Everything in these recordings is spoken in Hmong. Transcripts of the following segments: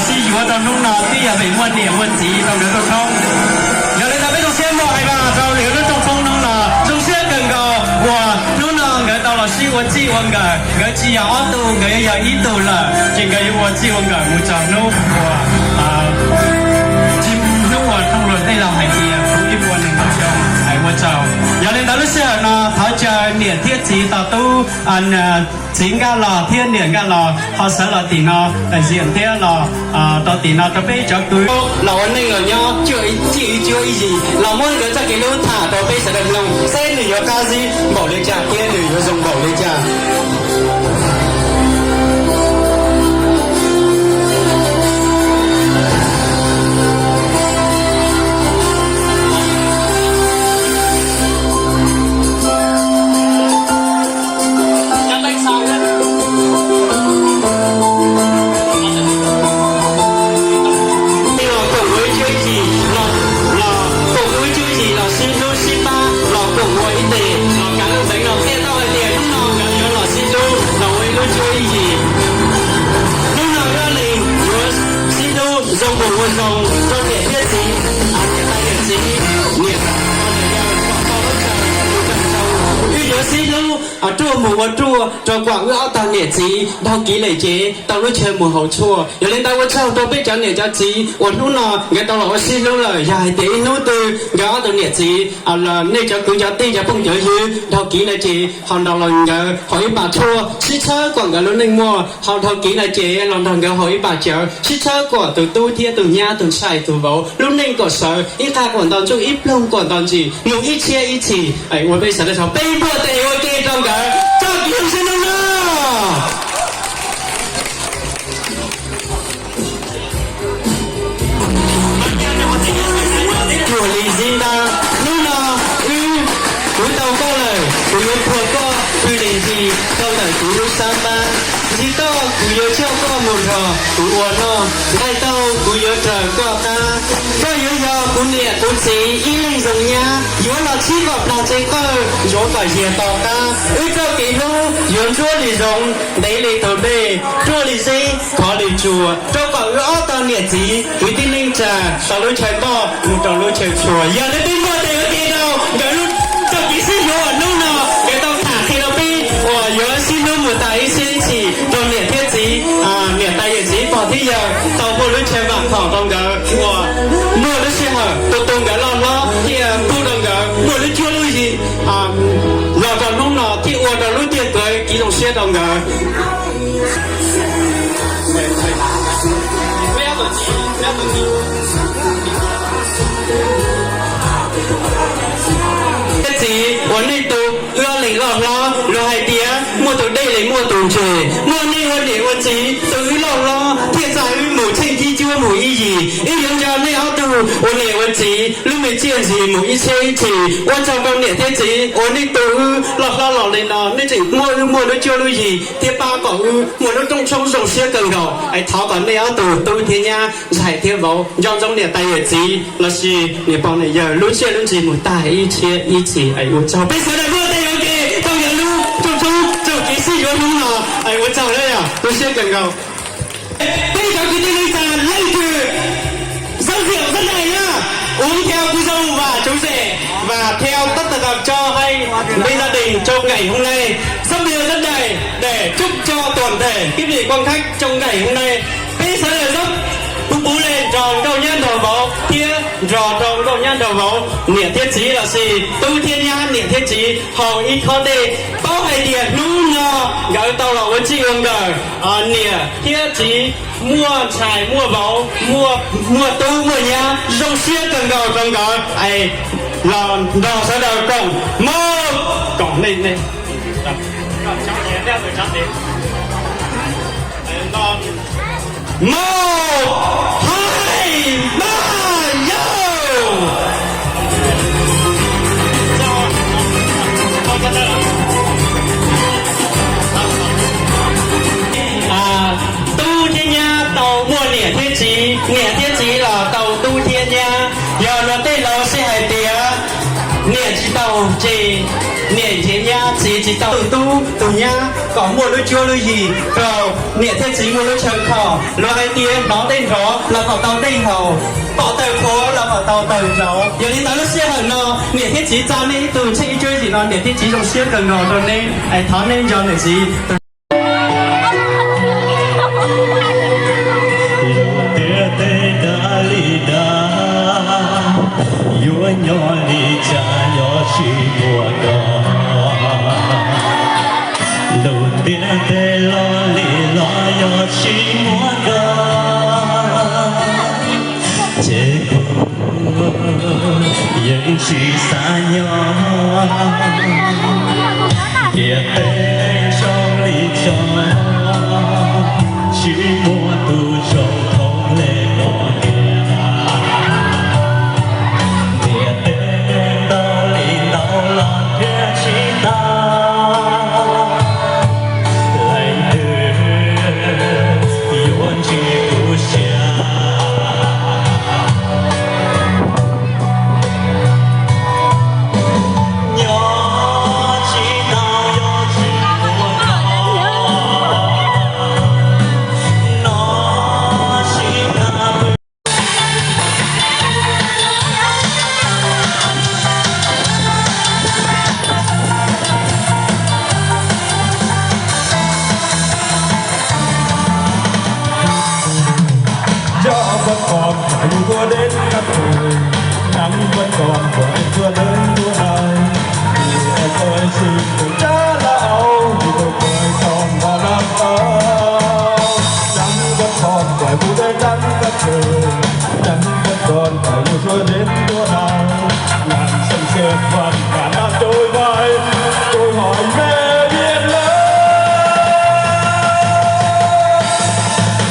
Sib yuav rau hnub no twb yog vim muaj niam muaj txiv rau nkawd rooj tshoob. Yog li ntawd peb zoo siab muaj hais rau lwm lub rooj tshoob hnub no zoo siab kawg nkaus uas hnub no nkawd tau los sib ua txij ua nkawm, nkawd tsis yog ob tug, nkawd yuav yog ib tug lawm, ces nkawd yuav ua txij ua nkawm mus txog hnub uas tsis, hnub uas rooj luag tej laus hais tias kuv ib puas nees nkaum xyoo hais ua tsaug. Yog li ntawd lub sij hawm no thov caw niam thiab txiv tos tub, txiv nkaj los thiab niam nkaj los ho sawv los tim no, tam sim thiab los rau tim no rau peb cov kwv los ua neej los nyob cuaj ib cuaj ib yim los muab nkawd txoj kev hlub tham rau peb sawv daws mloog seb nws yuav qab zib npaum li cas thiab nws yuav zoo npaum li cas. Los koom ua ib cuab yim, los, los koom ua ib cuab yim los sib hlub sib pab los koom ua ib tes los kav lub xeev no qhia tau hais tias hnub no nkawd yuav los sib hlub los ua ib lub cuab ib yim. Hnub no Looj Leej yuav sib hlub zoo npaum ua zoo rau niam thiab txiv, niam tais niam txiv, niam tais yawg kom tau lub chaw mus tau zoo. Wb yuav sib hlub ruaj mus ua ruaj rau kom wb ob tog niam txiv dhau kiv lem cev tau lub chaw mus haus tshuaj. Yog li ntawd ua tsaug rau peb cov niam cov txiv uas hnub no nkawd tau los ua sib hlub lawm. Yog hais tias ib hnub twg nkawd ob tug niam txiv, nej cov kwv cov tij cov phooj cov ywg dhau kiv no ces ho nrog los nkawd haus ib pas tshuaj sib txhawb kom nkawd lub neej muaj, ho dhau kiv no ces los nrog nkawd haus ib pas cawv sib txhawb kom tus tub thiab tus nyab tus ntxhais tus vauv lub neej kom sawv, ib qag kom nto ntsuj ib ploog kom nto ntsis mus ib txhiab ib txhis. Ua peb sawv daws tso peb npuaj tes ua ke rau nkawd txoj kev hlub sib hlub no. Cuag li zib ntab, hnub no wb, kuv tau koj lawm, kuv yuav puag koj pw li ntxi rau ntawm kuv lub xab npab. Ntxim koj kuv yuav coj koj mus nrog kuv ua noj, nqaij tau kuv yuav raws koj qab. Koj yuav yog kuv niam kuv txiv ib leeg zoo nyab, yuav los txhib kom plag tsev qawj, ntsuav kom yiag to qab. Wb txoj kev hlub yuav ntsuab li zoov, ntev li tus dej, ruaj li zeb, khov li tsua, rau kom wb ob tog niam txiv kwv tij neej tsa tau lub chaw toj mus rau lub chaw tshua. Yog li peb npuaj tes ua ke rau nkawd lub txoj kev sib yuav uas hnub no nkawd tau tham qhia rau peb uas yuav sib hlub mus tas ib txhiab ib txhis rau niam thiab txiv, niam tais yawm txiv pog thiab yawg tau muaj lub chaw vam khom rau nkawd uas muaj lub sij hawm tu tu nkawd loj hlob thiaj pub rau nkawd muaj lub cuab lub yig los rau hnub no thiaj ua rau lub tiaj kawv kiv zoo siab rau nkawd. Thiab txiv uas nej tu wb ob leeg loj hlob, luag hais tias muaj tus dej li muaj tus ntses, muaj nej ua niam ua txiv tu wb loj hlob thiaj txais wb mus tsheej cib cuab mus ib yim. Wb yuav nco nej ob tug ua niam ua txiv lub me txiaj ntsig mus ib txhiab ib txhis. Ua tsaug rau niam thiab txiv uas nej tu wb loj hlob los li no, nej tseem muab wb muaj lub cuab lub yig thiab pab kom wb muaj lub rooj tshoob zoo siab kawg nkaus. Es thov kom nej ob tug tub thiab nyab, ntxhais thiab vauv, nco ntsoov niam tais yawm txiv lossis niam pog niam yawg lub tsiaj lub ntsig mus tag ib txhiab ib txhis. Es ua tsaug, peb sawv daws npuaj tes ua ke rau nkawd lub rooj tshoob txoj kev sib yuav hnub no. Es ua tsaug na yom, tu siab kawg nkaus. Peb cov kwv tij neej tsa leej twg, Giáo dưỡng rất này nhá. Uống theo cô dâu và chú rể và theo tất tần tật cho hay bên gia đình trong ngày hôm nay. Dốc điều rất đầy để chúc cho toàn thể quý vị quan khách trong ngày hôm nay. Peb sawv daws dốc puv puv li nrog nkauj nyab nrog vauv thiab nrog rau nkauj nyab nrog vauv, niam thiab txiv lossis tub thiab nyab niam thiab txiv haus ib khob dej. Paub hais tias hnub no nkawd tau los ua txij ua nkawm, niam thiab txiv muaj ntxhais muaj vauv, muaj tub muaj nyab, zoo siab kawg nkaus rau nkawd. Es los nrog sawv daws koom mog, koom nej, nej. Một, hai, ba, yau. Tub thiab nyab tau muaj niam thiab txiv, niam thiab txiv los tau tub thiab nyab. Yog luag tej laus sib hais tias niam tsis tau ces niam nrhiav Niam txiv tsis tau tus tub tus nyab kom muaj lub cuab lub yig rau niam thiab txiv muaj lub chaw kho, luag hais tias hnov tej nrov los kom tau tej haus, pom tawm qhuav los kom tau tawm nraud. Yog li ntawd lub sij hawm no niam thiab txiv tsa nej ib tug tsheej ib cuab yim no niam thiab txiv zoo siab kawg nkaus rau neb, thov neb nco niam txiv. Lus tias tej dag li dag, yuav nyob li cas yog tsis muaj koj. Lus tias tej loj li loj yog tsis muaj koj, ces kuv yeej tsis xav nyob. Tias tej zoo li cas, tsis muaj tus zoo thooj li koj. Tias tej ntau li ntau los thiaj tsis tau, leej twg yuav ntsib kuv siab. Nyob tsis tau yog tsis muaj koj, no tsis tau. Gió vẫn còn phải mùa xuân đến cắt cử, nắng vẫn còn phải mùa xuân đến mùa này. Vì em ơi xin đừng trả lá âu, vì cuộc đời còn bao năm tháng. Nắng vẫn còn phải mùa xuân đến cắt cử, nắng vẫn còn phải mùa xuân đến mùa này. Ngàn sông sương vẫn cả năm trôi vai, tôi hỏi mẹ biết lắm.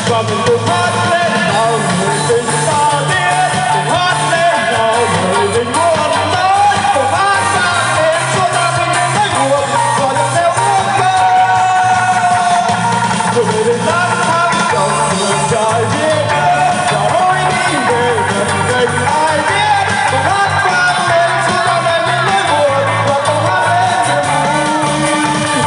Và mình cùng hát lên bao người tình ta biết, cùng hát lên bao người tình muôn nơi, cùng hát vang lên cho ta mình thấy buồn, và dòng theo ước mơ. Rồi về bên lắm tháng trong đường trời biết, và lối đi về gần kênh ai biết. Cùng hát vang lên cho ta mình những nỗi buồn, và cùng hát lên niềm vui.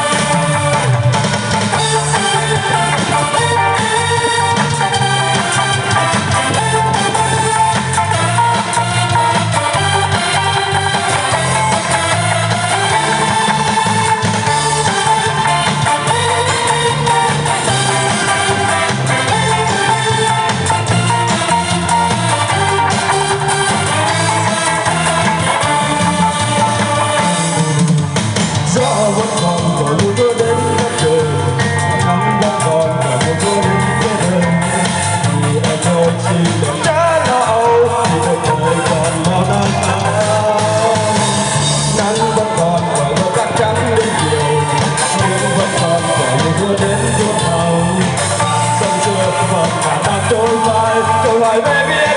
Gió vẫn còn thổi mùa xuân đến cắt cử, nắng vẫn còn thổi mùa xuân đến quê hương. Vì em thôi xin đừng trả lo âu, vì cuộc đời còn bao năm tháng. Nắng vẫn còn thổi mùa cát trắng đến chiều, sương vẫn còn thổi mùa xuân đến muôn hồng. Sông sương vẫn cả đang trôi vai, trôi vai baby.